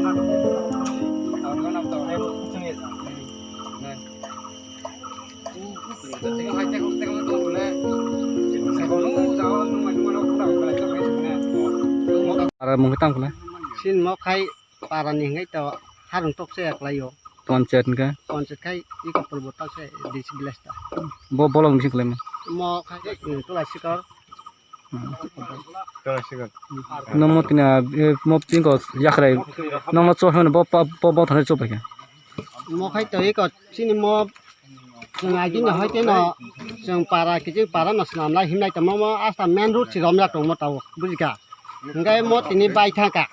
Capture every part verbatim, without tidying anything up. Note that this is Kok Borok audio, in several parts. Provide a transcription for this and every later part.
Para mungwi tang kula. Sin mo khai para ni hingai to harung tok se aklai yo. Panchayat hingke? Panchayat khai iko purbo ta se D C village ta. Bo bolong bisi kulaima? Mo khai ke tula sikor. Hmm. Nang mo tina, eh, mo tingko yakrai. Nang mo cho hwn bo pa, bo, bo thani cho paikha. Mo khai to iko chini mo chwng agini hoi teno chwng para kiching para no swnam lai himnai tongmo mo asta main road si romya tongmo tao bujika. Hingke mo tini bai thangka.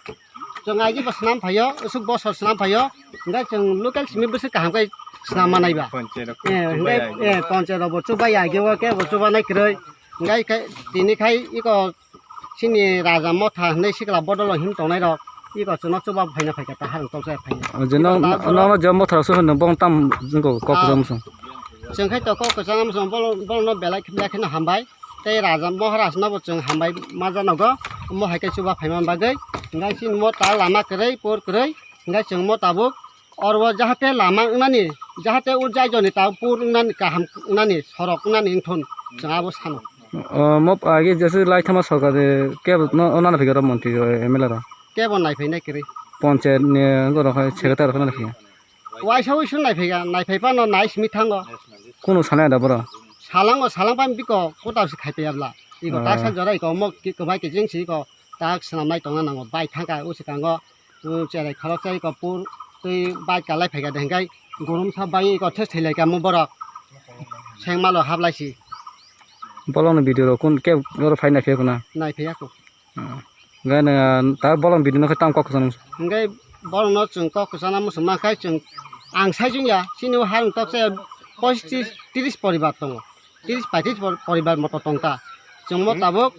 Chwng agi bo swnam phaio, usuk bosor swnam phaio. Hingke chwng local simi bwswk kaham khe swnam manai ba. Panchayat rok Eh, hingke, chubai agi. Eh, panchayat rok bo chubai agi o ke bo chubanai kwrwi. Hingke khe tini khai iko chini Raja Motha hinwi sikla bodol o him tongnai rok. Iko chwngno chuba phaina phaikha ta harung toksa phaina. O je no, Iko ta no, no, je Motha rok se hono bong tam jingko kok Ah. jam song. Chwng khai to kok kwchang am song bol, bol no belai belai kheno hambai. Tei Raja Maharaj no bo chwng hambai ma janogo. Mo hai khe chuba phaima bagwi. Hingke chini mo ta lama kwrwi, por kwrwi. Hingke chwng mo tabuk oro jahate lama wngnani, jahate o jai joni ta pur wngnani kaham wngnani sorok wngnani wngthun chwng abo sano. O, mo agi jesu lai thama sorkar de ke no, o nana phikaro montri o M L A ro. Kebo nai phainai kwrwi. Panchayat ni goro khai secretary rok nana phikha. Waisa wi sun nai phaiga, nai phai phano nai simi thango. Kunu sanai da boro. Salango, salang pan biko kota si khai payabla. Iko Ah. taksa jora iko mo ki kwbai kiching si iko tak swnam nai tongna nango. Bai thangka o swkango, um, cherai khoroksa iko pur twi bai kalai phaikha de hingkai gorom sa bai iko thes thai laikha mo borok. Sengmalo hablai si. Bolong ni video rok kun ke oro phai nai phai kuna. Nai phai ako. Ah. Gana ta bolong video no khe tam kok kwchang. Hingke borok no chwng kok kwchana muchung ma khai chwng ang sai chwng ya chini o harung toksa poichis tris poribar tongo. Tris paitris por-, poribar moto tongka. Chwng mo tabuk,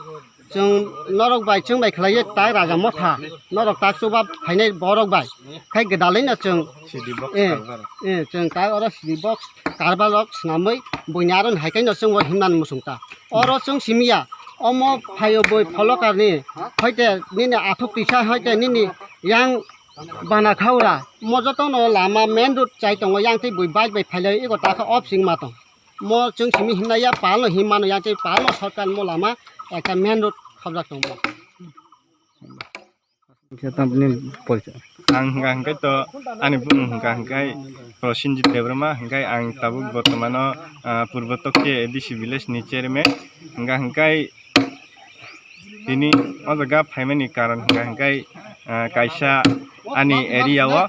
chwng norok bai, chwng bai khlaiwi tak Raja Motha, norok tak chuba phainai borok bai. Khai gwdalwi no chwng, Sidi box eh, karbar. Eh, chwng tak oro sidi box karbar rok swnamwi buini aro hai khe no chwng bo himnani muchung ta. Oro chwng simi ya, omo phaio bui pholokar ni, hoite nini athuk tisa, hoite nini yang bana khaura, mo joto no lama main road chai tongo, yang tei bui bike bai phailai ego ta khe off sing ma tong. Mo chwng simi himnai ya pal no him mano ya tei pal no sorkar mo lama ekta main road khobjak tongo. Khe tamni poisa. Ang hwnkha hwnkhe to ani bumung hwnkha hwnkhe Prosenjit Debbarma hwnkhe ang tabuk bortomano, ah, Purbo Tokche A D C village ni chairman hwnkha hwnkhe tini o jaga phaimani karon hwnkha hwnkhe, ah, kaisa ani area o, ah,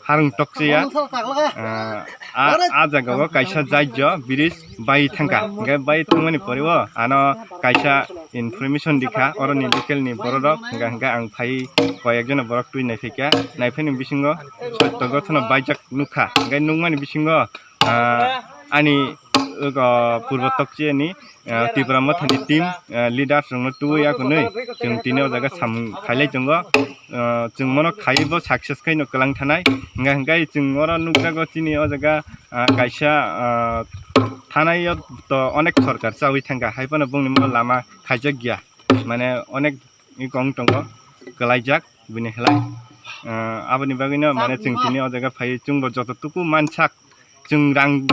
harung tokchiya, ah, a, a jaga o kaisa jaityo bridge bai thangkha. Hwnkhe bai thangmani pore o ano kaisa information rikha, oroni local ni borok rok. Hwnkha hwnkhe ang phai koi ekjona borok twi naiphikha, naiphani bisingo sotto gothono baijak nukha. Hwnkhe nukmani bisingo, ah, ani, uh, Purbo Tokchiyani, ah, Tipra Mothani team, ah, leaders rokno tubui ya kwnwi chwng tini o jaga samung khailai tongo. Ah, chwng mono khaiwi bo success khaino kwlang thanai. Hwnkha hwnkhe chwng oro nukjago chini o jaga, ah, kaisa, ah, thanai o to onek sorkar chawi thangkha, hai phano bongni mo lama khaijak ya, mane onek wng tongo kwlaijak bini khlai. Ah, aboni bagwino mane chwng tini o jaga phai chwngbo joto tuku mansak chwng rang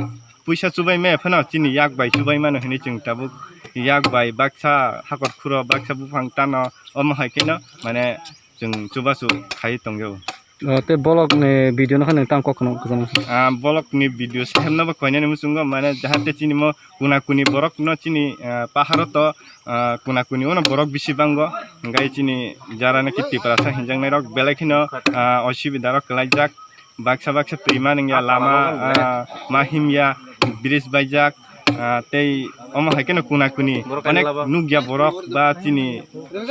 puisa chubai maya phano chini yak bai chubai mano hinwi chwng tabuk yak bai baksa hakor khuro baksa buphang tano omo hai kheno mane chwng chubachu khai tongjago. O, tei bolok ni video no khe nwng tang kok kwno kwcham. Ah, bolok ni video sahemno bo koinani muchungo, mane jahate chini mo kuna kuni borok no chini, ah, paharo to, ah, kuna kuni ono borok bisi bango, hingkai chini jara naki Tiprasa hinjaknai rok belai kheno, ah, osubida rok kwlaijak, baksa baksa twi ma nungya lama, ah, ma himya, bridge baijak, ah, tei omo hai kheno kuna kuni onek nukya borok ba chini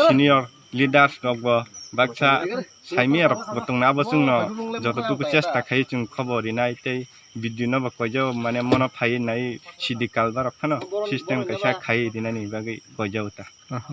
senior leaders rok bo baksa saimaya rok bo tongna abo chwngno joto tuku chesta khai chwng khobor rinai tei video no bo koijao mane mono phai nai sidi kalba rok phano system kaisa khai rinani bagwi koijao ta. Aha.